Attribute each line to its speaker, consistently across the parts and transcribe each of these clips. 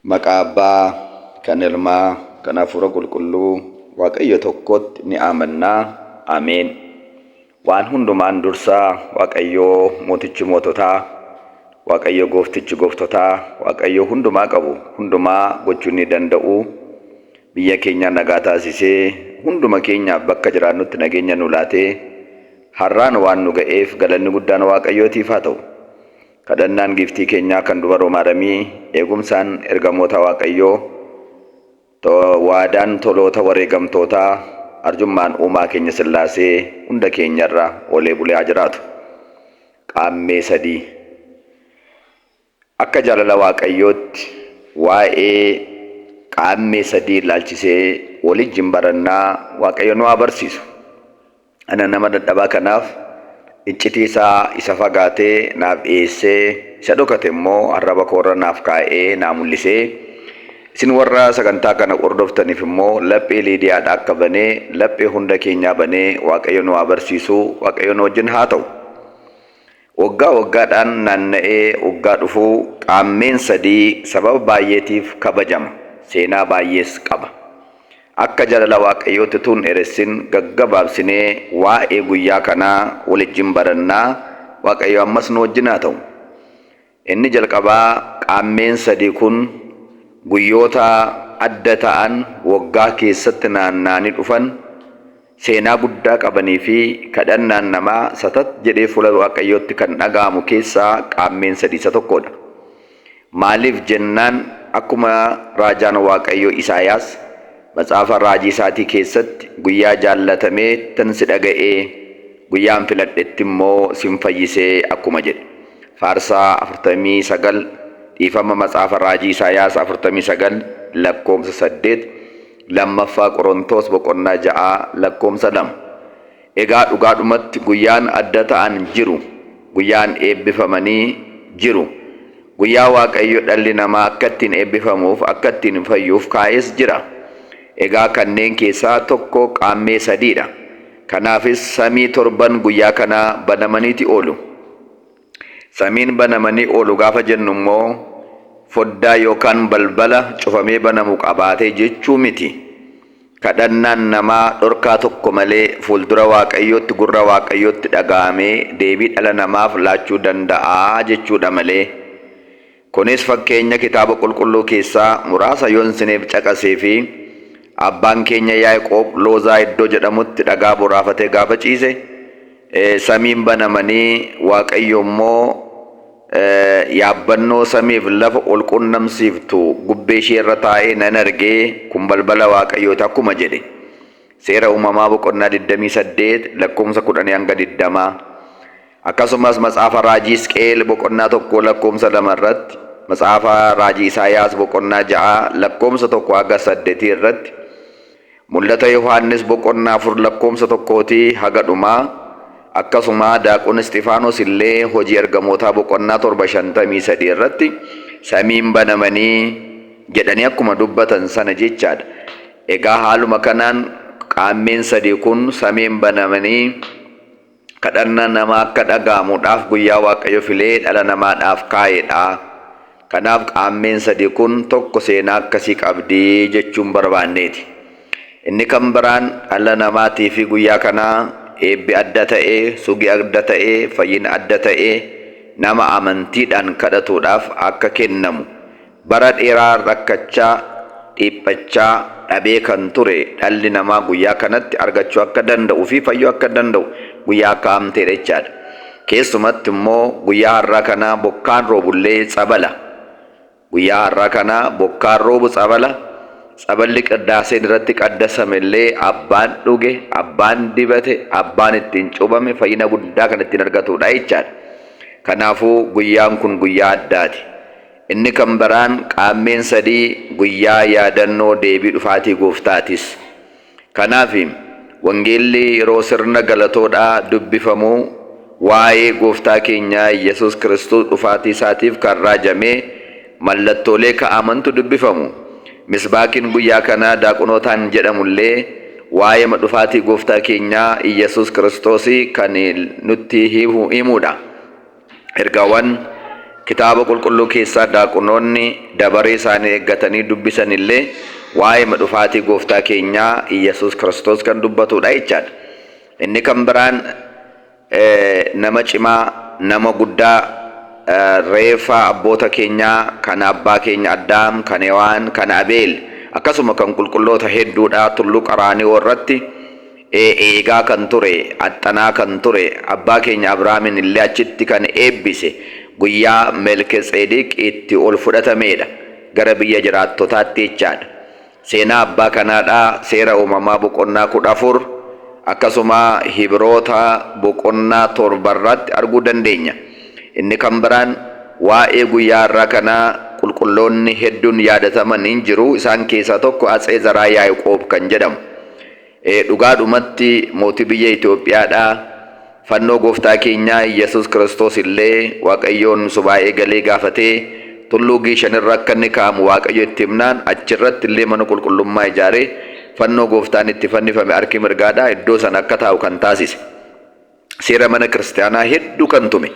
Speaker 1: Maqaa Abbaa, kan Ilmaa, kan Hafuura Qulqulluu, Waaqayyo tokkotti ni amannaa. Ameen. Waan hundumaan dursaa Waaqayyoo mootichi moototaa, Waaqayyo gooftichi gooftotaa, Waaqayyo hundumaa qabu, hundumaa gochuu ni danda'u, biyya keenya nagaa taasisee, hunduma keenyaaf bakka jiraannutti nageenya nu laatee, har'aan waan nu ga'eef galanni guddaan Waaqayyootiif haa ta'u. Kadhannaan giiftii keenyaa kan Dubaroo Maaramii, eegumsaan ergamoota Waaqayyoo, waadaan toloota wareegamtootaa, arjummaan uumaa keenya Sillaasee hunda keenyarra oolee bulee haa jiraatu. Qaammee 3. Akka jaalala Waaqayyootti waa'ee Qaammee 3 ilaalchisee walijjin barannaa Waaqayyo nu haa barsiisu. Ana nama dadhabaa kanaaf iccitii isaa isa fagaatee naaf dhiyeessee isa dhokate immoo arraba koorra naaf kaa'ee naa mul'isee isin warra sagantaa kana hordoftaniif immoo laphee Liidiyaadha akka banee laphee hunda keenyaa banee Waaqayyo nu haa barsiisu, Waaqayyo nu wajjin haa ta'u. Waggaa waggaadhaan naanna'ee waggaa dhufu Qaammeen 3 sababa baay'eetiif kabajama, seenaa baay'ees qaba. Akka jaalala Waaqayyootti utuu hin dheeressin gaggabaabsinee waa'ee guyyaa kanaa walijjin barannaa, Waaqayyo ammas nu wajjin haa ta'u. Inni jalqabaa Qaammeen 3 kun guyyoota adda ta'an waggaa keessatti naanna'anii dhufan, seenaa guddaa qabanii fi kadhannaan namaa satat jedhee fuula Waaqayyootti kan dhaga'amu keessaa Qaammeen 3 isa tokkodha. Maaliif jennaan akkuma raajaan Waaqayyoo Isaayaas matsaafa raajii isaatii keessatti guyyaa jaallatameettan si dhaga'ee guyyaan filadhetti immoo sin fayyisee akkuma jedhe. Faarsaa 49 dhiifama matsaafa raajii Isaayaas 49 lakkoomsa 8, 2ffaa Qorontoos boqonnaa 6 lakkoomsa 2. Egaa dhugaadhumatti guyyaan adda ta'an jiru, guyyaan eebbifamanii jiru. Guyyaa Waaqayyo dhalli namaa akka ittiin eebbifamuuf, akka ittiin fayyuuf kaa'es jira. Egaa kanneen keessaa tokko Qaammee 3 dha. Kanaafis samii torban guyyaa kana banamaniiti oolu. Samiin banamanii oolu gaafa jennu immoo foddaa yookaan balbala cufamee banamu qabaatee jechuu miti. Kadhannaan namaa dhorkaa tokko malee fuuldura Waaqayyootti gurra Waaqayyootti dhaga'amee deebii dhala namaaf laachuu danda'a jechuudha malee. Kunis fakkeenya Kitaaba Qulqulluu keessaa muraasa yoon isiniif caqasee fi abbaan keenya Yaaqoob Loozaa iddoo jedhamutti dhagaa boraafatee gaafa ciise samiin banamanii Waaqayyo immoo yaabbannoo samiif lafa ol qunnamsiiftu gubbee ishee irra taa'ee nan arge, kun balbala Waaqayyooti akkuma jedhe. Seera Uumamaa boqonnaa 28 lakkoofsa 10 hanga 20. Akkasumas Matsaafa Raajii Hisqi'eel boqonnaa 1 lakkoofsa 2 irratti, Matsaafa Raajii Isaayaas boqonnaa 6 lakkoofsa 1 haga 8 irratti, Mul'ata Yohaannis boqonnaa 4 lakkoofsa 1tii haga dhumaa, akkasuma Daaqon Isxifaanos illee Hojii Ergamootaa boqonnaa 7 53 irratti samiin banamanii jedhanii akkuma dubbatan sana jechaadha. Egaa haaluma kanaan Qaammeen 3 kun samiin banamanii kadhannaan namaa akka dhaga'amuudhaaf guyyaa Waaqayyo filee dhala namaadhaaf kaa'edha. Kanaaf Qaammeen 3 kun tokko seenaa akkasii qabdi jechuun barbaanneeti. Inni kan biraan dhala namaatii fi guyyaa kana eebbi adda ta'e, sugi adda ta'e, fayyina adda ta'e nama amantiidhaan kadhatuudhaaf akka kennamu Bara dheeraa rakkachaa, dhiphachaa, dhabee kan ture dhalli namaa guyyaa kanatti argachuu akka danda'u fi fayyuu akka danda'u guyyaa kaa'amteedha jechaadha. Keessumatti immoo guyyaa har'aa kana bokkaan roobullee tsabala. Guyyaa har'aa kana bokkaan roobu tsabala. Tsaballi qiddaaseen irratti qaddasame illee abbaan dhuge, abbaan dibate, abbaan ittiin cuuphame fayyina guddaa kan ittiin argatudha jechaadha. Kanaafuu guyyaan kun guyyaa addaati. Inni kan biraan Qaammeen 3 guyyaa yaadannoo deebii dhufaatii Gooftaatis. Kanaaf Wangeelli yeroo sirna galatoodhaa dubbifamu waa'ee Gooftaa keenya Iyyasuus Kiristoos dhufaatii isaatiif kan raajame mallattoolee ka'amantu dubbifamu. Misbaakiin guyyaa kana daaqonootaan jedhamu illee waa'eema dhufaatii Gooftaa keenyaa Iyyasuus Kiristoos kan nutti himuudha. Ergaawwan Kitaaba Qulqulluu keessaa daaqunoonni dabaree isaanii eeggatanii dubbisan illee waa'eema dhufaatii Gooftaa keenyaa Iyyasuus Kiristoos kan dubbatudha jechaadha. Inni kan biraan nama cimaa, nama guddaa, reeffa abboota keenyaa kan abbaa keenya Addaam, kan Hewaan, kan Abeel akkasuma kan qulqulloota hedduudha tulluu Qaraaniyoo irratti eegaa kan ture, axxanaa kan ture, abbaa keenya Abrahaamin illee achitti kan eebbise guyyaa Melketseedeq itti ol fudhatameedha gara biyya jiraattotaatti jechaadha. Seenaa abbaa kanaadha Seera Uumamaa boqonnaa 14 akkasuma Hibiroota boqonnaa 7 irratti arguu dandeenya. Inni kan biraan waa'ee guyyaa har'aa kanaa qulqulloonni hedduun yaadataman hin jiru. Isaan keessaa tokko Atsee Zaraa Yaa'iqoob kan jedhamu. Dhugaadhumatti mootii biyya Itoophiyaadha. Fannoo Gooftaa keenyaa Iyyasuus Kiristoos illee Waaqayyoon subaa'ee galee gaafatee tulluu Giishan irra akka inni kaa'amu Waaqayyo itti himnaan achirratti illee mana qulqullummaa ijaaree fannoo Gooftaan itti fannifame harki mirgaadha iddoo sana akka taa'u kan taasise. Seera mana kiristiyaanaa hedduu kan tume,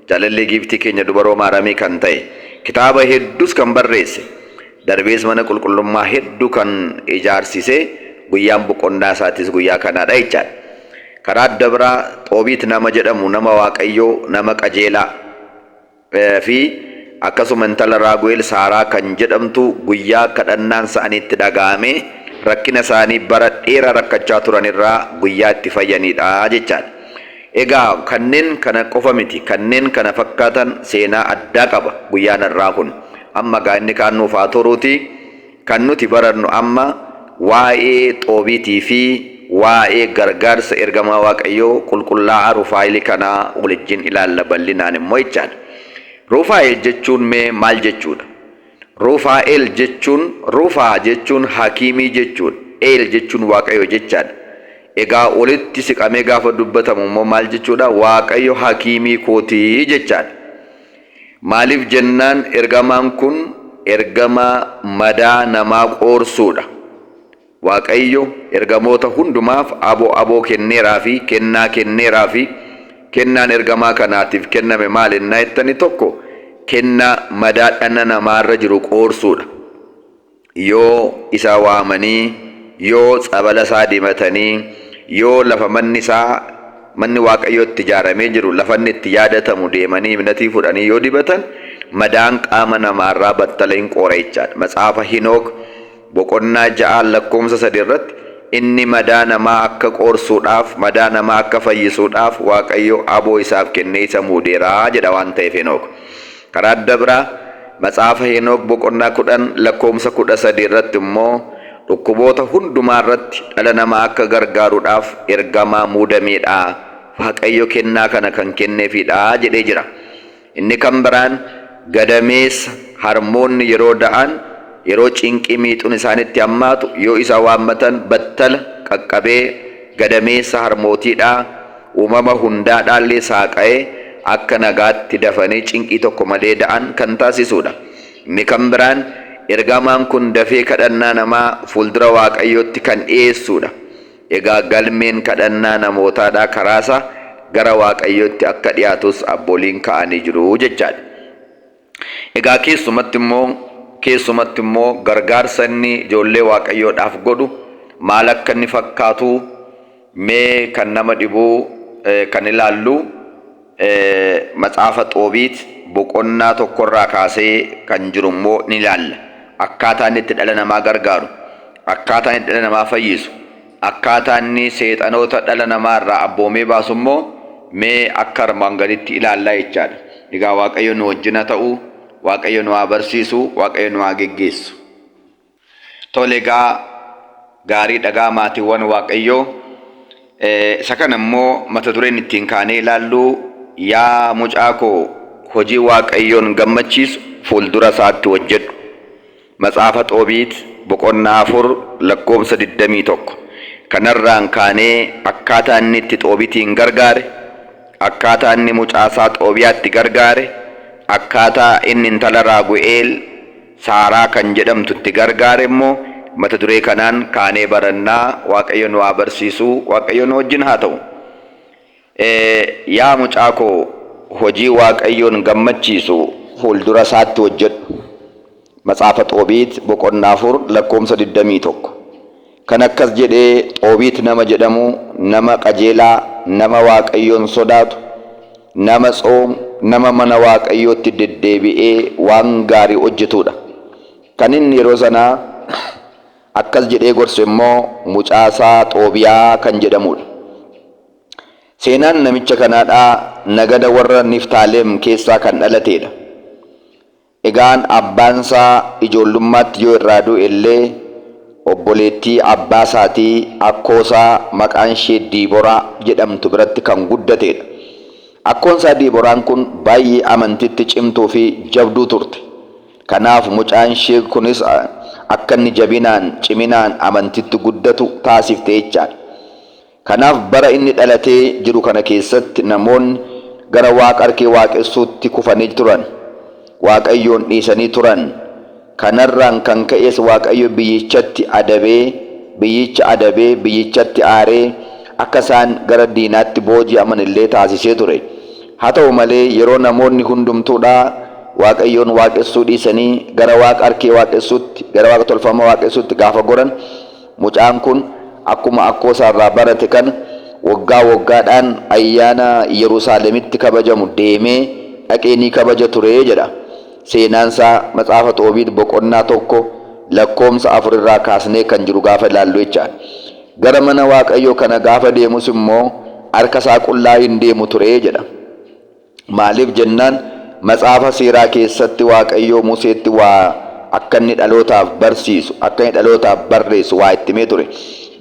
Speaker 1: jaalallee giiftii keenya dubaroo Maaramii kan ta'e, kitaaba hedduus kan barreesse, darbees mana qulqullummaa hedduu kan ijaarsise guyyaan boqonnaa isaatis guyyaa kanaadha jechaadha. Karaa adda biraa Xoobiit nama jedhamu nama Waaqayyoo, nama qajeelaa, fi akkasuma intala Raagu'eel Saaraa kan jedhamtu guyyaa kadhannaan isaanii itti dhaga'amee rakkina isaanii bara dheeraa rakkachaa turan irraa guyyaa itti fayyaniidha jechaadha. Egaa kanneen kana qofa miti, kanneen kana fakkaatan seenaa addaa qaba guyyaan har'aa kun. Amma egaa inni kaan nuuf haa turuutii kan nuti barannu amma waa'ee Xoobiitii fi waa'ee gargaarsa ergamaa Waaqayyoo qulqullaa'aa Rufaayili kanaa walijjin ilaalla bal'inaan immoo jechaadha. Rufaa'el jechuun mee maal jechuudha? Rufaa'el jechuun Rufaa jechuun hakiimii jechuudha. Eel jechuun Waaqayyo jechaadha. Egaa olitti siqamee gaafa dubbatamu immoo maal jechuudha? Waaqayyo hakiimii kootii jechaadha. Maaliif jennaan ergamaan kun ergamaa madaa namaa qoorsuudha. Waaqayyo ergamoota hundumaaf aboo aboo kenneeraafi, kennaa kenneeraafi, kennaan ergamaa kanaatiif kenname maal ennaa jettani tokko kennaa madaa dhana namaarra jiru qoorsuudha. Yoo isa waamanii, yoo tsabala isaa dibatanii, yoo lafa manni isaa, manni Waaqayyoo itti ijaaramee jiru, lafa inni itti yaadatamu deemanii ibnatii fudhanii yoo dibatan, madaan qaama namaarraa battala hin qoora jechaadha. Matsaafa Hinook boqonnaa 6 lakkoomsa 3 irratti inni madaa namaa akka qoorsuudhaaf, madaa namaa akka fayyisuudhaaf Waaqayyo aboo isaaf kennee isa muudeera jedha waan ta'eef Henook. Karaa adda biraa, Matsaafa Henook boqonnaa 10 lakkoofsa 13 irratti immoo dhukkuboota hundumaa irratti dhala namaa akka gargaaruudhaaf ergamaa muudameedha, Waaqayyo kennaa kana kan kenneefiidha jedhee jira. Inni kan biraan gadameessa harmoonni yeroo da'an yeroo cinqii miixuun isaanitti hammaatu yoo isa waammatan battala qaqqabee gadameessa harmootiidhaa uumama hundaadhaallee saaqa'ee akka nagaatti dafanii cinqii tokko malee da'an kan taasisuudha. Inni kan biraan ergamaan kun dafee kadhannaa namaa fuuldura Waaqayyootti kan dhi'eessuudha. Egaa galmeen kadhannaa namootaadhaa karaasa gara Waaqayyootti akka dhiyaatus abbooliin ka'anii jiru jechaadha. Egaa keessumatti immoo keessumatti immoo gargaarsa inni ijoollee Waaqayyoodhaaf godhu maal akka inni fakkaatu mee kan nama dhibu kan ilaallu Matsaafa Xoobiit boqonnaa tokkorraa kaasee kan jiru immoo ni ilaalla. Akkaataa inni itti dhala namaa gargaaru, akkaataa inni dhala namaa fayyisu, akkaataa inni seexanoota dhala namaa irraa abboomee baasu immoo mee akka armaan gaditti ilaallaa jechaadha. Egaa Waaqayyo nu wajjin haa ta'u, Waaqayyo nu haa barsiisu, Waaqayyo nu haa geggeessu. Tole egaa gaarii dhagaa maatiiwwan Waaqayyoo. Isa kana immoo mata dureen ittiin kaanee ilaallu yaa mucaa koo hojii Waaqayyoon gammachiisu fuuldura isaatti hojjedhu. Matsaafa Xoobiit boqonnaa 4 lakkoofsa 21. Kanarraan kaanee akkaataa inni itti Xoobitiin gargaare, akkaataa inni mucaasaa Xoobiyaatti gargaare, akkaataa inni intala Raagu'eel Saaraa kan jedhamtu itti gargaare immoo mata duree kanaan kaanee barannaa. Waaqayyo nu haa barsiisu, Waaqayyo nu wajjin haa ta'u. Yaa mucaa koo hojii Waaqayyoon gammachiisu fuuldura isaatti hojjedhu. Matsaafa Xoobiit boqonnaa 4 lakkoomsa 21. Kan akkas jedhee Xoobiit nama jedhamu nama qajeelaa, nama Waaqayyoon sodaatu, nama tsoomu, nama mana Waaqayyootti deddeebi'ee waan gaarii hojjetuudha. Kan inni yeroo sana akkas jedhee gorse immoo mucaasaa Xoobiyaa kan jedhamuudha. Seenaan namicha kanaadhaa nagada warra Niftaalem keessaa kan dhalateedha. Egaan abbaansaa ijoollummaatti yoo irraa du'e illee obboleettii abbaasaatii akkoosaa maqaan ishee Diiboraa jedhamtu biratti kan guddateedha. Akkoonsaa Diiboraan kun baay'ee amantiitti cimtuu fi jabduu turte. Kanaaf mucaan ishee kunis akka inni jabinaan, ciminaan amantiitti guddatu taasifte jechaadha. Kanaaf bara inni dhalatee jiru kana keessatti namoonni gara waaqa harkee waaqessuutti kufanii turan. Waaqayyoon dhiisanii turan. Kanarraan kan ka'es Waaqayyo biyyichatti adabee, biyyicha adabee, biyyichatti aaree akka isaan gara diinaatti booji'aman illee taasisee ture. Haa ta'u malee yeroo namoonni hundumtuudhaa Waaqayyoon waaqessuu dhiisanii gara waaqa harkee waaqessuutti, gara waaqa tolfamaa waaqessuutti gaafa goran Mucaan kun akkuma akkoo isaarraa barate kana waggaa waggaadhaan ayyaana Yerusaalemitti kabajamu deemee dhaqee ni kabaja ture jedha. Seenaansaa Matsaafa Xoobiit boqonnaa 1 lakkoomsa 4 irraa kaasnee kan jiru gaafa ilaallu jechaadha. Gara mana Waaqayyoo kana gaafa deemus immoo harka isaa qullaa hin deemu ture jedha. Maaliif jennaan matsaafa seeraa keessatti Waaqayyoo Museetti waa akka inni dhalootaaf barsiisu, akka inni dhalootaaf barreessu waa itti himee ture.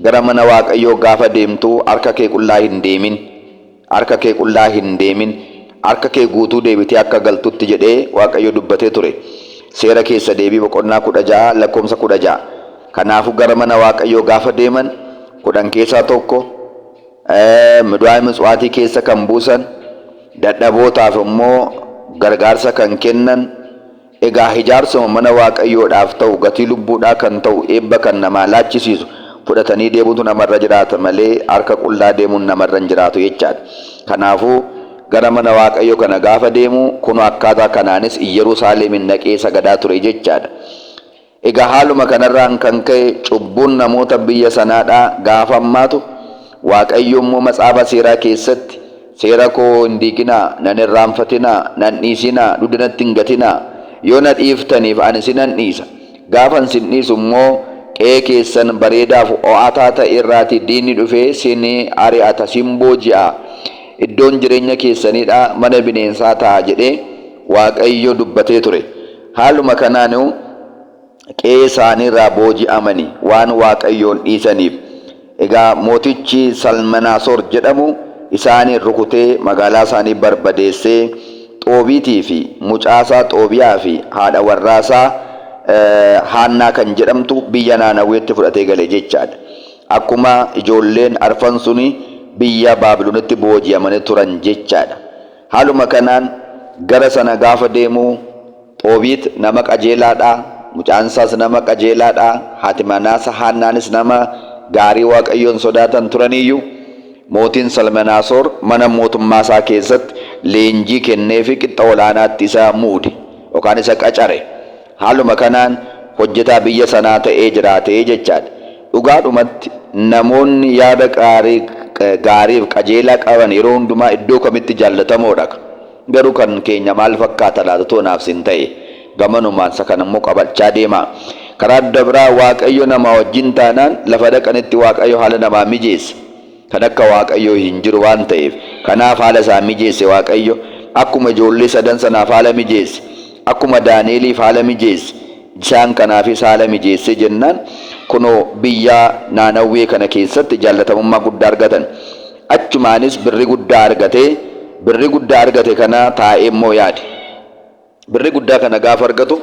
Speaker 1: Gara mana Waaqayyoo gaafa deemtu harka kee qullaa hin deemin. Harka kee qullaa hin deemin. Harka kee guutuu deebitee akka galtutti jedhee Waaqayyo dubbatee ture. Seera keessa deebii boqonnaa 16 lakkoomsa 16. Kanaafuu gara mana Waaqayyoo gaafa deeman 10 keessaa tokko Midwaayi mitswaatii keessa kan buusan, dadhabootaaf immoo gargaarsa kan kennan, egaa hijaarsuma mana Waaqayyoodhaaf ta'u, gatii lubbuudhaa kan ta'u, eebba kan namaa laachisiisu fudhatanii deemuutu namarra jiraata malee harka qullaa deemuun namarra hin jiraatu jechaadha. Kanaafuu gara mana Waaqayyoo kana gaafa deemu kunoo akkaataa kanaanis Iyyeruusaaleemin dhaqee sagadaa ture jechaadha. Egaa haaluma kanarraan kan ka'e cubbuun namoota biyya sanaadhaa gaafa hammaatu, Waaqayyo immoo matsaafa seeraa keessatti, Seera koo hin diiginaa, nan irraanfatinaa, nan dhiisinaa, dugda natti hin gatinaa, yoo na dhiiftaniif ani isinan dhiisa, gaafan isin dhiisu immoo qe'ee keessan bareedaaf ho'ataa ta'e irraatii diinni dhufee sin ari'ata, sin booji'a, iddoon jireenya keessaniidhaa mana bineensaa ta'a jedhee Waaqayyo dubbatee ture. Haaluma kanaan qe'ee isaaniirraa booji'amani waan Waaqayyoon dhiisaniif. Egaa mootichi Salmanaasor jedhamu isaaniin rukutee magaalaa isaanii barbadeessee Xoobiitii fi mucaasaa Xoobiyaa fi haadha warraasaa Haannaa kan jedhamtu biyya Naanawweetti fudhatee gale jechaadha. Akkuma ijoolleen arfan suni biyya Baabilonitti booji'amanii turan jechaadha. Haaluma kanaan gara sana gaafa deemu Xoobiit nama qajeelaa dha, mucaan isaas nama qajeelaa dha, haati manaasa Haannaanis nama gaarii Waaqayyoon sodaatan turaniyyuu, mootiin Salmanaasoor mana mootummaa isaa keessatti leenjii kenneefii qixxa ol aanaatti isa muude yookaan isa qacare. Haaluma kanaan hojjetaa biyya sanaa ta'ee jiraate jechaadha. Dhugaadhumatti namoonni yaada gaariif qajeelaa qaban yeroo hundumaa iddoo kamitti jaallatamoodha. Garuu kan keenya maal fakkaata laata utuu anaaf sin ta'e? Gamanumaan isa kana immoo qabachaa deemaa. Karaa adda biraa Waaqayyo namaa wajjin taanaan lafa dhaqanitti Waaqayyo haala namaa mijeessa. Kan akka Waaqayyoo hin jiru waan ta'eef. Kanaaf haala isaa mijeesse Waaqayyo. Akkuma ijoollee sadan sanaaf haala mijeesse. Akkuma Daani'eliif haala mijeesse. Isaan kanaafis haala mijeessee jennaan kunoo biyya Naanawwee kana keessatti jaallatamummaa guddaa argatan. Achumaanis birrii guddaa argate. Birrii guddaa argate kana taa'ee immoo yaade. Birrii guddaa kana gaafa argatu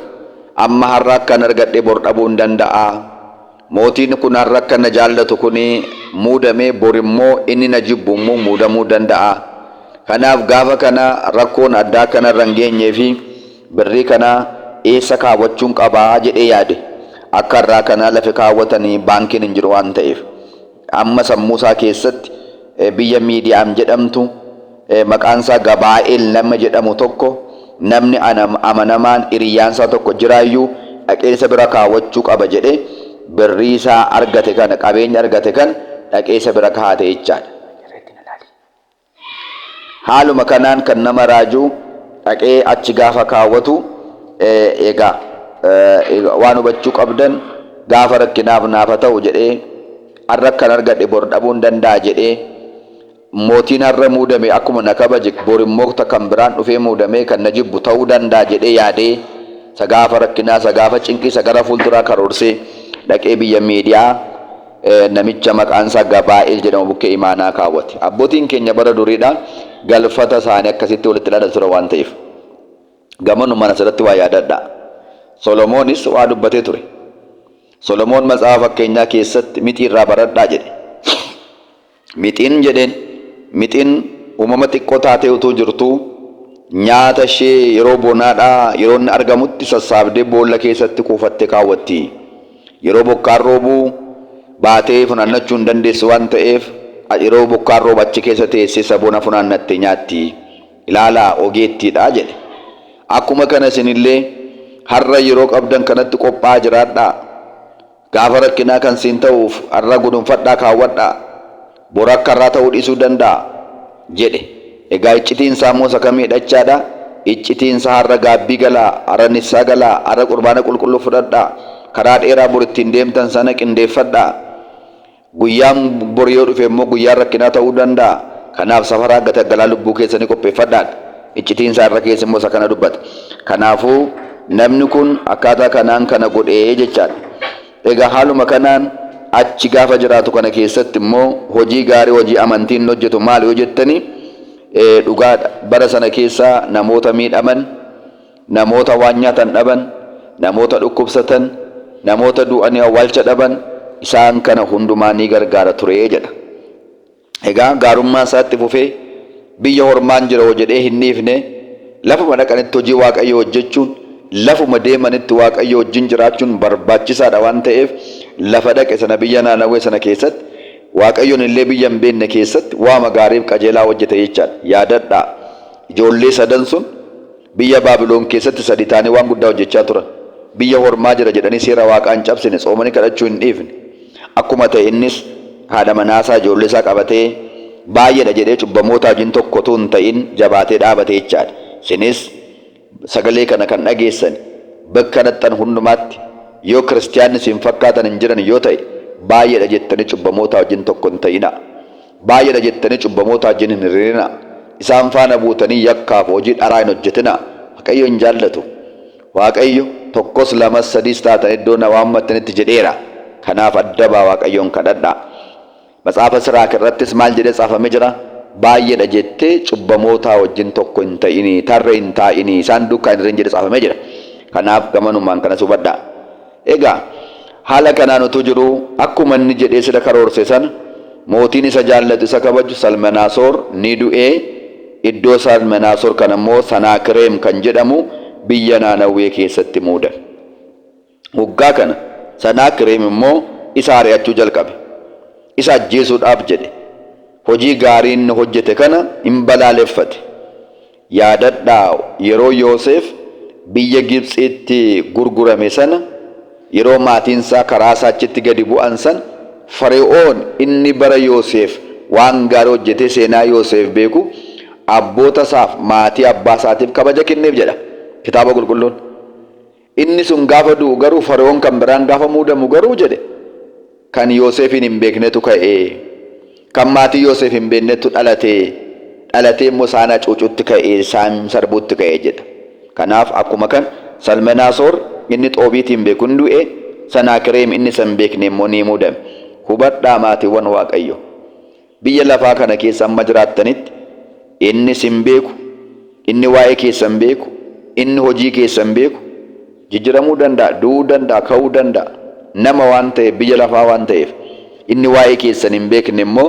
Speaker 1: amma har'a akkan argadhe bor dhabuu hin danda'a. Mootiin kun har'a akka na jaallatu kun muudamee bor immoo inni na jibbu immoo muudamuu danda'a. Kanaaf gaafa kana rakkoon addaa akka narra hin geenyee fi birrii kana eessa kaawwachuun qaba jedhee yaade. Akka har'aa kana lafi kaawwatanii baankiin hin jiru waan ta'eef. Amma sammuu isaa keessatti biyya Miidiyaam jedhamtu maqaan isaa Gabaa'eel nama jedhamu tokko namni amanamaan hiriyyaan isaa tokko jiraayyuu dhaqee isa bira kaawwachuu qaba jedhee birrii isaa argate kana, qabeenya argate kana dhaqee isa bira kaa'ate jechaadha. Haaluma kanaan kan nama raaju dhaqee achi gaafa kaawwatu, egaa waan hubachuu qabdan, gaafa rakkinaaf naafa ta'u jedhee, har'a kan argadhe bor dhabuun danda'a jedhee, mootiin har'a muudame akkuma na kabaje bor immoo kan biraan dhufee muudamee kan na jibbu ta'uu danda'a jedhee yaadee, isa gaafa rakkinaa, isa gaafa cinqii, isa gara fuulduraa karoorsee dhaqee biyya Miidiyaa namicha maqaan isaa Gabaa'el jedhamu bukkee imaanaa kaawwate. Abbootiin keenya bara duriidha galfata isaanii akkasitti walitti ilaalan ture waan ta'eef. Gamanumaan asirratti waa yaadadhaa. Solomoonis waa dubbatee ture. Solomoon matsaafa fakkeenyaa keessatti mixii irraa baradhaa jedhe. Mixiin jedheen, mixiin uumama xiqqoo taatee utuu jirtuu nyaata ishee yeroo bonaadhaa yeroo inni argamutti sassaabdee boolla keessatti kuufattee kaawwatti. Yeroo bokkaan roobu baatee funaannachuu hin dandeessu waan ta'eef yeroo bokkaan roobu achi keessa teessee isa bona funaannatte nyaatti. Ilaalaa, ogeettiidha jedhe. Akkuma kana isinillee har'a yeroo qabdan kanatti qophaa'aa jiraadhaa. Gaafa rakkinaa kan siin ta'uuf har'a gudunfadhaa kaawwadhaa. Bor akka har'aa ta'uu dhiisuu danda'a jedhe. Egaa iccitiin isaa immoo isa kamiidha jechaadha? Iccitiin isaa har'a gaabbii galaa, har'a nissaa galaa, har'a qurbaana qulqulluu fudhadhaa, karaa dheeraa bor ittiin deemtan sana qindeeffadhaa. Guyyaan bor yoo dhufe immoo guyyaan rakkinaa ta'uu danda'a. Kanaaf safaraa gata galaa lubbuu keessanii qopheeffadhaadha. Iccitiin isaa irra keessa immoo isa kana dubbata. Kanaafuu namni kun akkaataa kanaan kana godhee jechaadha. Egaa haaluma kanaan achi gaafa jiraatu kana keessatti immoo hojii gaarii, hojii amantii inni hojjetu maal yoo jettani, dhugaadha, bara sana keessa namoota miidhaman, namoota waan nyaatan dhaban, namoota dhukkubsatan, namoota du'anii awwaalcha dhaban, isaan kana hundumaa ni gargaara ture jedha. Egaa gaarummaa isaatti fufee biyya hormaan jira hoo jedhee hin dhiifne, lafuma dhaqanitti hojii Waaqayyoo hojjechuun, lafuma deemanitti Waaqayyoo wajjin jiraachuun barbaachisaadha waan ta'eef, lafa dhaqe sana, biyya Naanawwee sana keessatti, Waaqayyoon illee biyya hin beekne keessatti waama gaariif qajeelaa hojjete jechaadha. Yaadadhaa, ijoollee sadan sun biyya Baabiloon keessatti sadi ta'anii waan guddaa hojjechaa turan. Biyya hormaa jira jedhanii seera Waaqaa hin cabsine, tsoomanii kadhachuu hin dhiifne. Akkuma ta'e innis haadha manaasaa, ijoollee isaa qabatee baay'eedha jedhee cubbamoota wajjin tokko utuu hin ta'in jabaatee dhaabate jechaadha. Isinis sagalee kana kan dhageessan bakka dhaqxan hundumaatti yoo kiristiyaanni isin fakkaatan hin jiran yoo ta'e, baay'eedha jettanii cubbamoota wajjin tokko hin ta'inaa. Baay'eedha jettanii cubbamoota wajjin hin hiriirinaa. Isaan faana buutanii yakkaaf hojii dharaa hin hojjetinaa. Waaqayyo hin jaallatu. Waaqayyo, tokkos lamas sadiis taatan iddoo na waammattanitti jedheera. Kanaaf adda baa, Waaqayyoon kadhadhaa. Matsaafa Siraak irrattis maal jedhee tsaafamee jira? Baay'eedha jettee cubbamootaa wajjin tokko hin ta'inii, tarree hin taa'inii, isaan duukaa hin hiriirin jedhee tsaafamee jira. Kanaaf gamanumaan kanas hubadhaa. Egaa, haala kanaan utuu jiruu, akkuma inni jedhee sila karoorse sana, mootiin isa jaallatu isa kabaju Salmanaasoor ni du'e, iddoo Salmanaasoor kana immoo Sanaakireem kan jedhamu biyya Naanawwee keessatti muudame. Waggaa kana Sanaakireem immoo isa ari'achuu jalqabe. Isa ajjeesuudhaaf jedhe. Hojii gaarii inni hojjete kana in balaaleffate. Yaadadhaa, yeroo Yooseef biyya Gibtsiitti gurgurame sana, yeroo maatiin isaa karaa isaa achitti gadi bu'an sana, Fari'oon inni bara Yooseef waan gaarii hojjetee seenaa Yooseef beeku, abboota isaaf, maatii abbaa isaatiif kabaja kenneef jedha Kitaaba Qulqulluun. Inni sun gaafa du'u garuu, Fari'oon kan biraan gaafa muudamu garuu jedhe, kan Yooseefiin hin beeknetu ka'e. Kan maatii Yooseef hin beeknetu dhalate. Dhalatee immoo isaan hacuucutti ka'e, isaan sarbuutti ka'e jedha. Kanaaf akkuma kan Salmenaasoor inni Xoobiitiin beeku hin du'e, Sanaakireem inni isa hin beekne immoo ni muudame. Hubadhaa, maatiiwwan Waaqayyoo. Biyya lafaa kana keessa amma jiraattanitti inni isin beeku, inni waa'ee keessan beeku, inni hojii keessan beeku jijjiramuu danda'a, du'uu danda'a, ka'uu danda'a. Nama waan ta'eef, biyya lafaa waan ta'eef, inni waa'ee keessan hin beekne immoo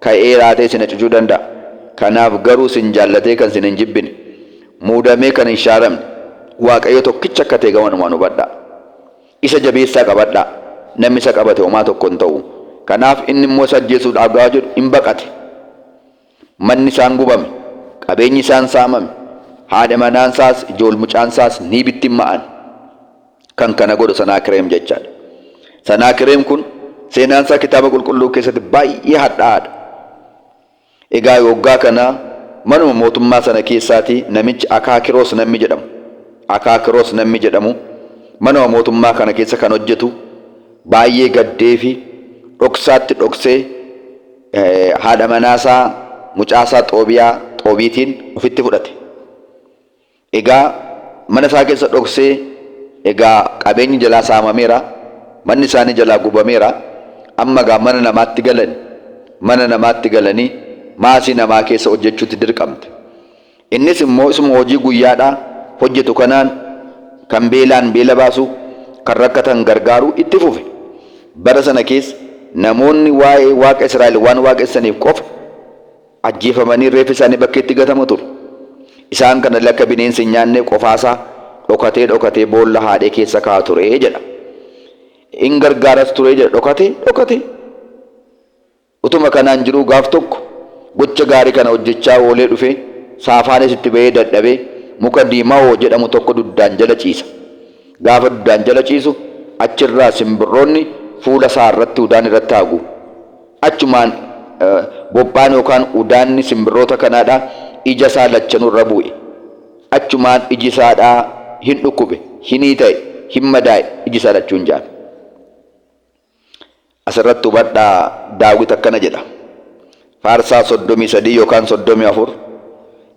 Speaker 1: ka'ee raatee isin hacuucuu danda'a. Kanaaf garuu isin jaallatee kan isin hin jibbine, muudamee kan hin shaaramne Waaqayyo tokkicha akka ta'e gamanumaan hubadhaa. Isa jabeessaa qabadhaa. Namni isa qabate homaa tokko hin ta'u. Kanaaf inni immoo isa ajjeesuudhaaf gaafa jedhu in baqate. Manni isaan gubame. Qabeenyi isaan saamame. Haadha manaansaas ijool mucaansaas ni bittimma'an. Kan kana godhu Sanaakireem jechaadha. Sanaakireem kun seenaansaa kitaaba qulqulluu keessatti baay'ee hadhaa'aadha. Egaa waggaa kana manuma mootummaa sana keessaati namichi Akaakiroos namni jedhamu, Akaakiroos namni jedhamu manuma mootummaa kana keessa kan hojjetu baay'ee gaddeefi dhoksaatti dhoksee haadha manaasaa mucaasaa Xoobiyaa Xoobiitiin ofitti fudhate. Egaa mana isaa keessa dhoksee, egaa qabeenyi jalaa saamameera, manni isaanii jalaa gubameera, amma egaa mana namaatti galani, mana namaatti galanii maasii namaa keessa hojjechuutti dirqamte. Innis immoo isuma hojii guyyaadhaa hojjetu kanaan kan beelaan beela baasu, kan rakkatan gargaaruu itti fufe. Bara sana keessa namoonni waa'ee Waaqa Israa'el waan waaqessaniif qofa ajjeefamanii reeffi isaanii bakkeetti gatama ture. Isaan kana illee akka bineensi hin nyaanneef qofaasaa dhokatee dhokatee boolla haadhee keessa kaa'a ture jedha. In gargaaras ture jedha, dhokatee dhokatee. Utuma kanaan jiruu gaaf tokko gocha gaarii kana hojjechaa oolee dhufee saafaanis itti ba'ee dadhabee muka diimawoo jedhamu tokko duddaan jala ciisa. Gaafa duddaan jala ciisu achirraa simbirroonni fuula isaa irratti udaan irratti haagu. Achumaan bophaan yookaan udaanni simbirroota kanaadha ija isaa lachanuu irra bu'e. Achumaan iji isaadha hin dhukkube, hin hiita'e, hin madaa'e, iji isaa lachuu hin jaame. Asirratti hubadhaa, Daawit akkana jedha. Faarsaa 33 yookaan 34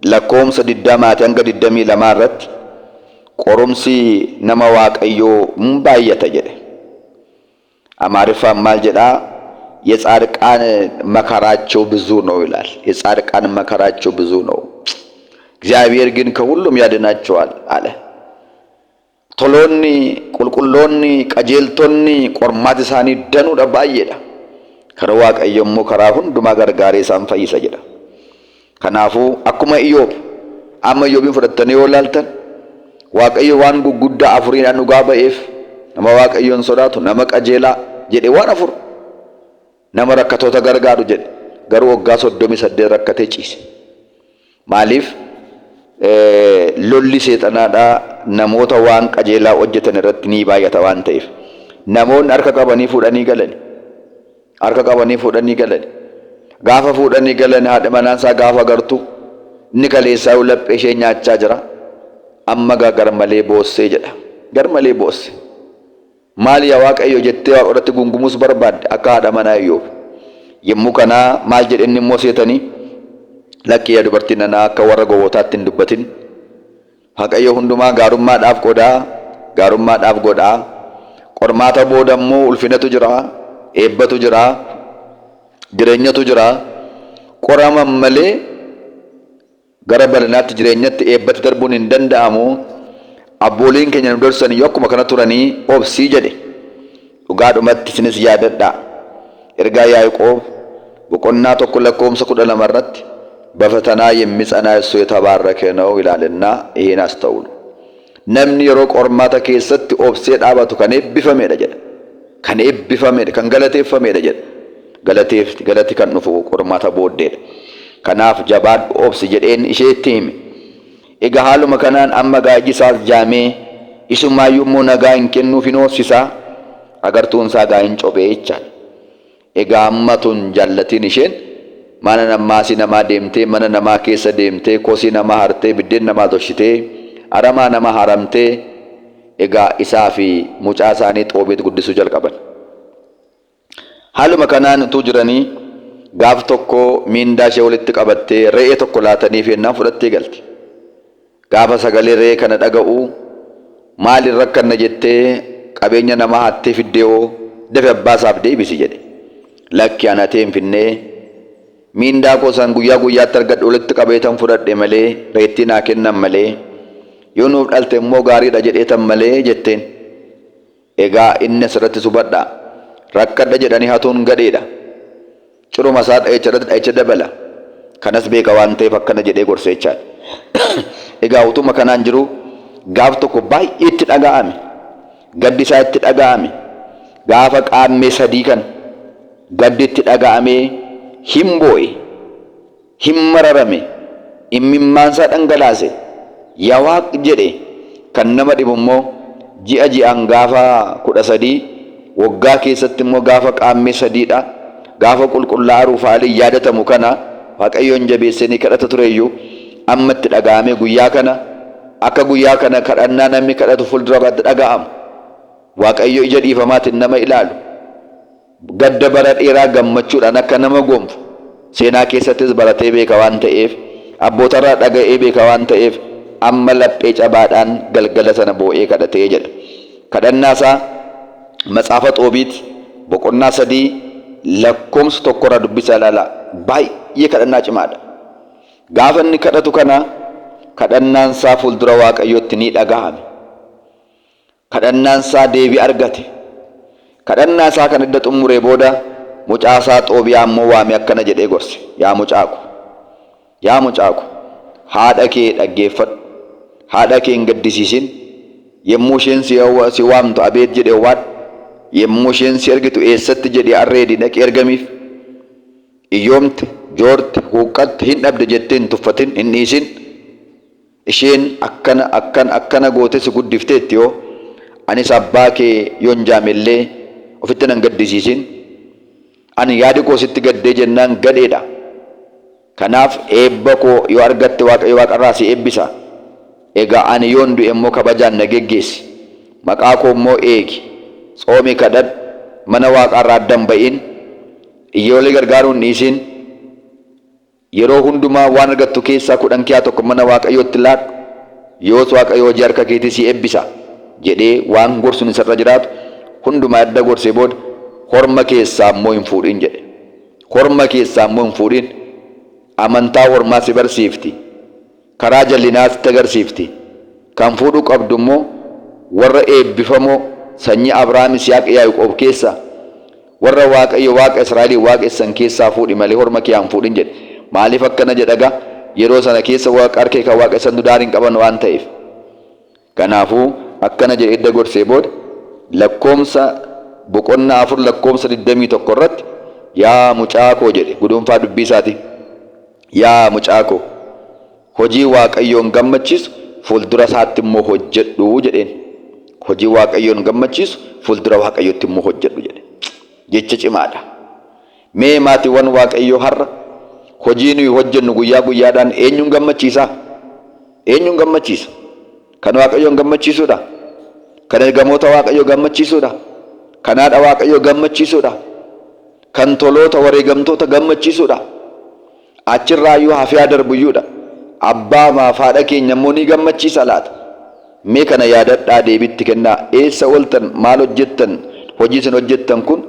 Speaker 1: lakkoomsa 20 hanga 22 irratti qorumsi nama Waaqayyoo hin baay'ata jedhe. Amaariffaan maal jedhaa? የጻድቃን መከራቸው ብዙ ነው ይላል። የጻድቃን መከራቸው ብዙ ነው፣ እግዚአብሔር ግን ከሁሉም ያድናቸዋል አለ። Toloonni, qulqulloonni, qajeeltonni qormaati isaanii danuudha, baay'eedha. Karaa Waaqayyo immoo karaa hundumaa gargaaree isaan fayyisa jedha. Kanaafuu akkuma Iyyoob, amma Iyyoobiin fudhattanii yoo ilaaltan, Waaqayyo waan guguddaa afuriidhaan dhugaa ba'eef, nama Waaqayyoon sodaatu, nama qajeelaa jedhe, waan afur, nama rakkatoota gargaaru jedhe, garuu waggaa 38 rakkatee ciise. Maaliif? Lolli seexanaadhaa namoota waan qajeelaa hojjetan irratti ni baay'ata waan ta'eef. Namoonni harka qabanii fuudhanii galani. Harka qabanii fuudhanii galani. Gaafa fuudhanii galan haadha manaansaa gaafa agartu inni kaleessaa laphee ishee nyaachaa jira. Amma gaa garmalee boossee jedha. Garmalee boosse. Maal yaa Waaqayyo jettee Waaqa irratti gungumuus barbaadde akka haadha manaa Iyyoob. Yommuu kanaa maal jedhe inni immoo seetanii? Lakki yaa dubartii nanaa, akka warra gowwootaatti hin dubbatin. Waaqayyo hundumaa gaarummaadhaaf godhaa, gaarummaadhaaf godhaa. Qormaata booda immoo ulfinatu jira, eebbatu jira, jireenyatu jira. Qoraman malee gara bal'inaatti, jireenyatti, eebbatti darbuun hin danda'amu. Abbooliin keenya nu dursan iyyuu akkuma kana turanii, obsii jedhe. Dhugaadhumatti isinis yaadadhaa. Ergaa Yaaqoob boqonnaa 1 lakkoomsa 12 irratti በፈተና የሚጸና እሱ የተባረከ ነው ይላልና ይህን አስተውሉ። Namni yeroo qormaata keessatti obsee dhaabatu kan eebbifameedha jedha. Kan eebbifameedha, kan galateeffameedha jedha. Galateef galati kan dhufu qormaata booddeedha. Kanaaf jabaadhu, obsi jedheen isheetti hime. Egaa haaluma kanaan amma gaa'iji isaas jaamee, isumaayyuu immoo nagaa hin kennuuf, hin hoosisaa, agartuun isaa gaa hin cobee jechaadha. Egaa amma tun jaallatiin isheen mana namaasii namaa deemtee, mana namaa keessa deemtee, kosii namaa hartee, biddeen namaa toshitee, aramaa namaa haramtee, egaa isaa fi mucaa isaanii Xoobeet guddisuu jalqaban. Haaluma kanaan utuu jiranii gaaf tokko miindaa ishee walitti qabattee re'ee tokko laatanii feennaan fudhattee galti. Gaafa sagalee re'ee kana dhaga'u, maaliin rakkanna jettee qabeenya namaa hattee fiddee hoo, dafe abbaa isaaf deebisi jedhe. Lakki, an hatee hin finnee, miindaa koo san guyyaa guyyaatti argadhu walitti qabeetan fudhadhe malee, reettii naa kennan malee, yoo nuuf dhalte immoo gaariidha jedheetan malee jetteen. Egaa inni asirratti hubadhaa. Rakkadha jedhanii hatuun gadheedha. Ciruma isaa dha'icha irratti dha'icha dabala. Kanas beeka waan ta'eef akkana jedhee gorse jechaadha. Egaa utuma kanaan jiru gaaf tokko baay'ee itti dhaga'ame. Gaddi isaa itti dhaga'ame. Gaafa qaammee 3 kan gaddi itti dhaga'amee hin boo'e. Hin mararame. Immimmaan isaa dhangalaase. Yaa Waaq jedhe kan nama dhibu immoo ji'a ji'aan gaafa 13, waggaa keessatti immoo gaafa Qaammee 3 dha. Gaafa qulqullaa'aa Ruufaa'eliin yaadatamu kana Waaqayyoon jabeessee ni kadhata tureyyuu amma itti dhaga'amee guyyaa kana akka guyyaa kana kadhannaa namni kadhatu fuuldura Waaqaatti dhaga'amu. Waaqayyo ija dhiifamaatiin nama ilaalu. Gadda bara dheeraa gammachuudhaan akka nama gonfu seenaa keessattis baratee beeka waan ta'eef, abbootarraa dhaga'ee beeka waan ta'eef amma laphee cabaadhaan galgala sana boo'ee kadhate jedha. Kadhannaa isaa Matsaafa Xoobiit boqonnaa 3 lakkoomsa 1 irraa dubbisaa ilaalaa. Baay'ee kadhannaa cimaadha. Gaafa inni kadhatu kana kadhannaan isaa fuuldura Waaqayyootti ni dhagahame. Kadhannaan isaa deebii argate. Kadhannaa isaa kana edda xummuree booda mucaa isaa Xoobiyaa immoo waamee akkana jedhee gorse, Yaa mucaa ko, yaa mucaa ko, haadha kee dhaggeeffadhu, haadha kee hin gaddisiisin, yommuu isheen si si waamtu abeet jedhee owwaadhu, yommuu isheen si ergitu eessatti jedhii arreedi dhaqii ergamiif. Iyyoomte, joorte, huuqqatte, hin dhabde jettee hin tuffatin, hin dhiisin. Isheen akkana, akkana, akkana gootee si guddifteetti hoo? Anis abbaa kee yoon jaame illee ofitti nan gaddisiisin. Ani yaadi koo sitti gaddee jennaan gadheedha. Kanaaf eebba koo yoo argatte Waaqayyo waaqarraa si eebbisa. Egaa ani yoon du'e immoo kabajaan na geggeessi. Maqaa koo immoo eegi. Tsoomi kadhadhu. Mana Waaqaarraa adda hin ba'in. Iyyoolee gargaaruu hin dhiisin. Yeroo hundumaa waan argattu keessaa 10 kiyaa tokko mana Waaqayyootti laadhu, yoos Waaqayyo hojii harka keetii sii eebbisa jedhee waan gorsuun isa irra jiraatu hundumaa edda gorsee booda, Horma keessaa immoo hin fuudhin jedhe. Horma keessaa immoo hin fuudhin. Amantaa hormaa si barsiifti. Karaa jallinaa sitti agarsiifti. Kan fuudhuu qabdu immoo warra eebbifamoo sanyii Abrahaam, Yisihaaq, Yaaqoob keessaa, warra Waaqayyo Waaqa Israa'eliin waaqessan keessaa fuudhi malee horma kee hin fuudhin jedhe. Maaliif akkana jedha egaa? Yeroo sana keessa Waaqa harkee kan waaqessantu daarii hin qaban waan ta'eef. Kanaafuu akkana jedhee edda gorsee booda lakkoomsa boqonnaa 4 lakkoomsa 21 irratti yaa mucaa koo jedhe guduunfaa dubbii isaatii. Yaa mucaa koo hojii Waaqayyoon gammachiisu fuuldura isaatti immoo hojjedhu jedheen. Hojii Waaqayyoon gammachiisu fuuldura Waaqayyootti immoo hojjedhu jedhe. Jecha cimaadha. Mee maatiiwwan Waaqayyoo har'a hojii nuyi hojjennu guyyaa guyyaadhaan eenyuun gammachiisaa? Eenyuun gammachiisa? Kan Waaqayyoon gammachiisuudha? Kan ergamoota Waaqayyoo gammachiisuudha? Kan haadha Waaqayyoo gammachiisuudha? Kan toloota wareegamtoota gammachiisuudha? Achirraayyuu hafee haa darbuyyuudha. Abbaa maaf haadha keenya immoo ni gammachiisa laata? Mee kana yaadadhaa deebii itti kennaa. Eessa ooltan? Maal hojjettan? Hojii isin hojjettan kun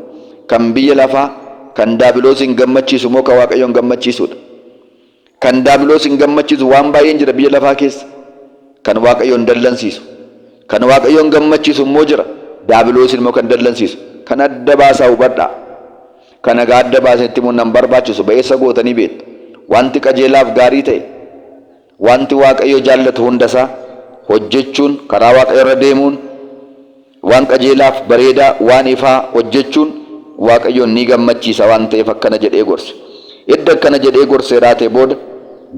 Speaker 1: kan biyya lafaa, kan daabiloosiin gammachiisu moo kan Waaqayyoon gammachiisuudha? Kan daabiloosiin gammachiisu waan baay'een jira biyya lafaa keessa. Kan Waaqayyoon dallansiisu. Kan Waaqayyoon gammachiisu immoo jira. Daabiloosiin immoo kan dallansiisu. Kan adda baasaa hubadhaa. Kana egaa adda baasee itti himuun nan barbaachisu. Ba'eessa gootanii beektu. Wanti qajeelaaf gaarii ta'e, wanti Waaqayyo jaallatu hundasaa hojjechuun, karaa Waaqayyo irra deemuun, waan qajeelaaf bareedaa, waan ifaa hojjechuun Waaqayyoon ni gammachiisa waan ta'eef akkana jedhee gorse. Edda akkana jedhee gorsee raatee booda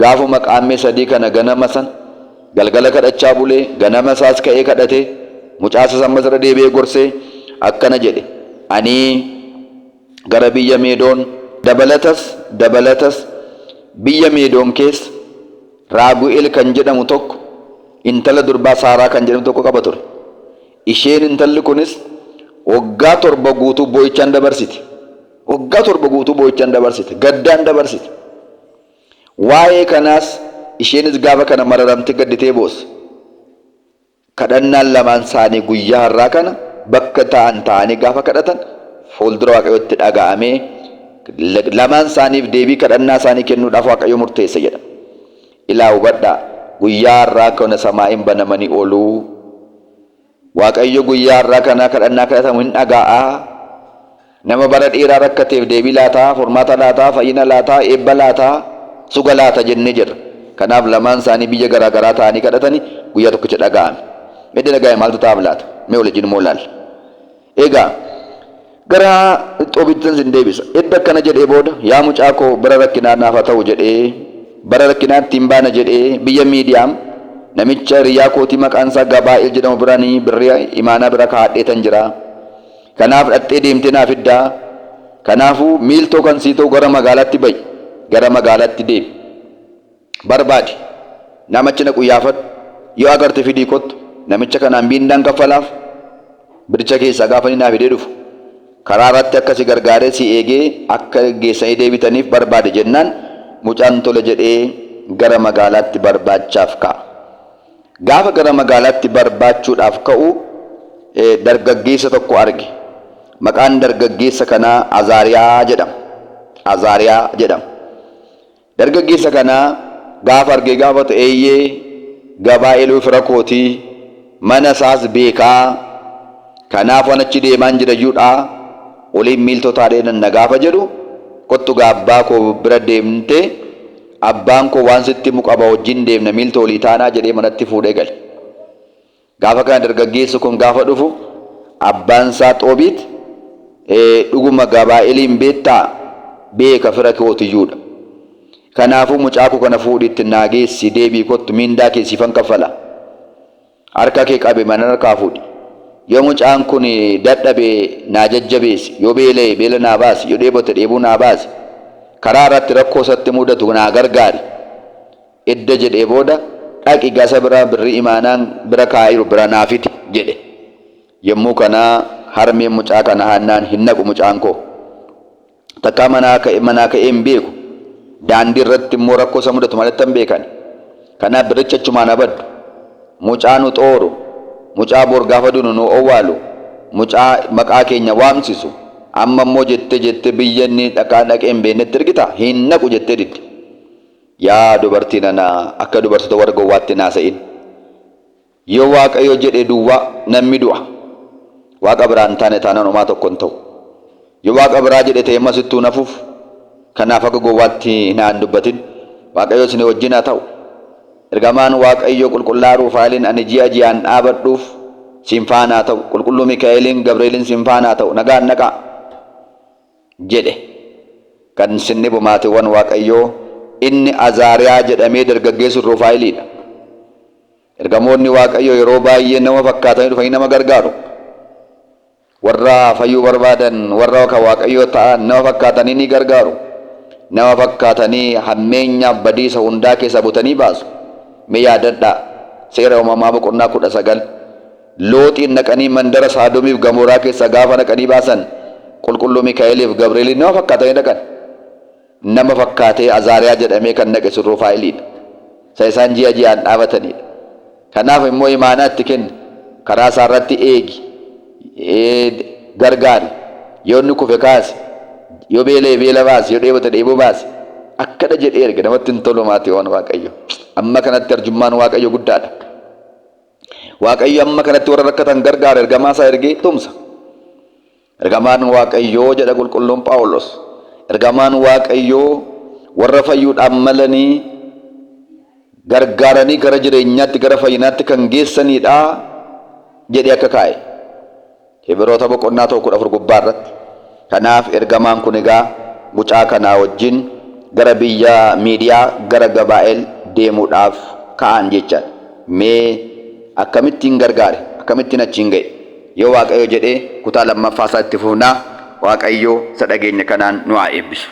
Speaker 1: gaafuma Qaammee 3 kana ganama sana galgala kadhachaa bulee ganama isaas ka'ee kadhatee mucaa isaas ammas irra deebi'ee gorsee akkana jedhe ani gara biyya Meedoon dabalatas dabalatas biyya Meedoon keessa Raagu'eel kan jedhamu tokko intala durbaa Saaraa kan jedhamtu tokko qaba ture. Isheen intalli kunis waggaa 7 guutuu boo'ichaan dabarsite. Waggaa 7 guutuu boo'ichaan dabarsite. Gaddaan dabarsite. Waa'ee kanaas isheenis gaafa kana mararamtee gadditee boosse. Kadhannaan lamaan isaanii guyyaa har'aa kana bakka taa'an taa'anii gaafa kadhatan fuuldura Waaqayyootti dhaga'amee lamaan isaaniif deebii kadhannaa isaanii kennuudhaaf Waaqayyo murteesse jedha. Ilaa hubadhaa, guyyaa har'aa kana samaa'iin banamanii ooluu. Waaqayyo guyyaa har'aa kana kadhannaa kadhatamu hin dhaga'a. Nama bara dheeraa rakkateef deebii laataa, furmaata laataa, fayyina laataa, eebba laataa, suga laata jennee jirra. Kanaaf lamaan isaanii biyya garaa garaa taa'anii kadhatani guyyaa tokkicha dhaga'ame. Edda dhaga'ame maaltu ta'aaf laata? Mee wal wajjin immoo ilaalla. Egaa gara Xoobittan sin deebisa. Edda akkana jedhee booda yaa mucaa koo bara rakkinaa naaf haa ta'u jedhee bara rakkinaa ittiin baana jedhee biyya Miidiyaam Namicha hiriyaa kootii maqaan isaa Gabaa'el jedhamu biranii birrii imaanaa bira kaa'adheetan jira. Kanaaf dhaxxee deemtee naa fiddaa. Kanaafuu miiltoo kan sii ta'u gara magaalaatti ba'i. Gara magaalaatti deemi. Barbaadi. Nama achi naqu yaafadhu. Yoo agarte fidii kottu. Namicha kanaan miindaan kaffalaaf. Biricha keessaa gaafa inni naa fidee dhufu. Karaa irratti akka si gargaaree si eegee akka geessanii deebitaniif barbaade jennaan mucaan tole jedhee gara magaalaatti barbaachaaf ka'a. Gaafa gara magaalaatti barbaachuudhaaf ka'u dargaggeessa tokko arge. Maqaan dargaggeessa kanaa Azaariyaa jedhama. Azaariyaa jedhama. Dargaggeessa kana gaafa argee gaafatu eeyyee gabaa eluu fira kooti, mana isaas beekaa, kanaaf waan achi deemaan jirayyuudha, oliin miiltoo taadhee nanna gaafa jedhu kottu gaa abbaa koo bira deemte abbaan koo waan sitti himu qaba wajjin deemna miiltoo olii taanaa jedhee manatti fuudhee gale. Gaafa kana dargaggeessi kun gaafa dhufu abbaan isaa Xoobiit dhuguma Gabaa'eliin beektaa? Beeka fira kootiyyuudha. Kanaafuu mucaa koo kana fuudhi itti naa geessi deebi'i kottu miindaa kee siifan kaffala. Harka kee qabe mana harkaa fuudhi. Yoo mucaan kun dadhabe naa jajjabeessi, yoo beela'e beela naa baasi, yoo dheebote dheebuu naa baasi, karaa irratti rakkoo isatti mudatu naa gargaari. Edda jedhee booda, Dhaqi gasa bira birrii imaanaan bira kaa'eeru bira naa fidi jedhe. Yommuu kana harmeen mucaa kana Haannaan hin naqu mucaan koo. Takkaa manaa ka'e manaa ka'ee hin beeku. Daandii irratti immoo rakkoo isa mudatu maalittan beekani. Kanaaf birrichi achumaan haa baddu. Mucaa nu xooru, mucaa bor gaafa duunu nu owwaalu, mucaa maqaa keenya waamsisu, amma immoo jettee jettee biyya inni dhaqaa dhaqee hin beeknetti ergita? Hin naqu jettee didde. Yaa dubartii nana, akka dubartoota warra gowwaatti hin haasa'in. Yoo Waaqayyo jedhe duwwaa namni du'a. Waaqa biraa hin taane taanaan homaa tokko hin ta'u. Yoo Waaqa biraa jedhe ta'e immoo asittuu hin hafuuf. Kanaaf akka gowwaatti hin haa hin dubbatin. Waaqayyo isin wajjin haa ta'u. Ergamaan Waaqayyo qulqullaa'aa Ruufaa'eliin ani ji'a ji'aan dhaabadhuuf siin faana haa ta'u. Qulqulluu Mikaa'eliin Gabreeliin siin faana haa ta'u. Nagaan dhaqaa. jedhe. Kan sin dhibu maatiiwwan Waaqayyoo, inni Azaariyaa jedhamee dargaggeessu Ruufaa'eliidha. Ergamoonni Waaqayyoo yeroo baay'ee nama fakkaatanii dhufanii nama gargaaru. Warra fayyuu barbaadan, warra kan Waaqayyoo ta'an nama fakkaatanii ni gargaaru. Nama fakkaatanii hammeenyaaf badiisa hundaa keessaa butanii baasu. Mee yaadadhaa, Seera Uumamaa boqonnaa 19 Looxiin dhaqanii mandara Saadomiif Gamoraa keessaa gaafa dhaqanii baasan Qulqulluu Mikaa'eliif Gabreeliin nama fakkaatanii dhaqan. Nama fakkaatee Azaariyaa jedhamee kan dhaqe sun Rufaa'eliidha. Isa isaan ji'a ji'aan dhaabataniidha. Kanaaf immoo imaanaa itti kenni. Karaa isaa irratti eegi. Gargaari. Yoo inni kufe kaasi. Yoo beela'e beela baasi. Yoo dheebote dheebuu baasi. Akkana jedhee erge namatti hin tolu maatiiwwan Waaqayyo. Amma kanatti arjummaan Waaqayyo guddaadha. Waaqayyo amma kanatti warra rakkatan gargaara ergamaa isaa ergee tumsa. Ergamaan Waaqayyoo jedha qulqulluun Phaawulos. Ergamaan Waaqayyoo warra fayyuudhaan malanii gargaaranii gara jireenyaatti gara fayyinaatti kan geessanidha jedhee akka kaa'e. Hibiroota boqonnaa 1 14 gubbaa irratti. Kanaaf ergamaan kun egaa mucaa kanaa wajjin gara biyya Miidiyaa gara Gabaa'el deemuudhaaf ka'an jechaadha. Mee akkamittiin gargaare? Akkamittiin achiin ga'e? Yoo Waaqayyo jedhe kutaa lammaffaa isaa itti fufna. Waaqayyo isa dhageenya kanaan nu haa eebbisu.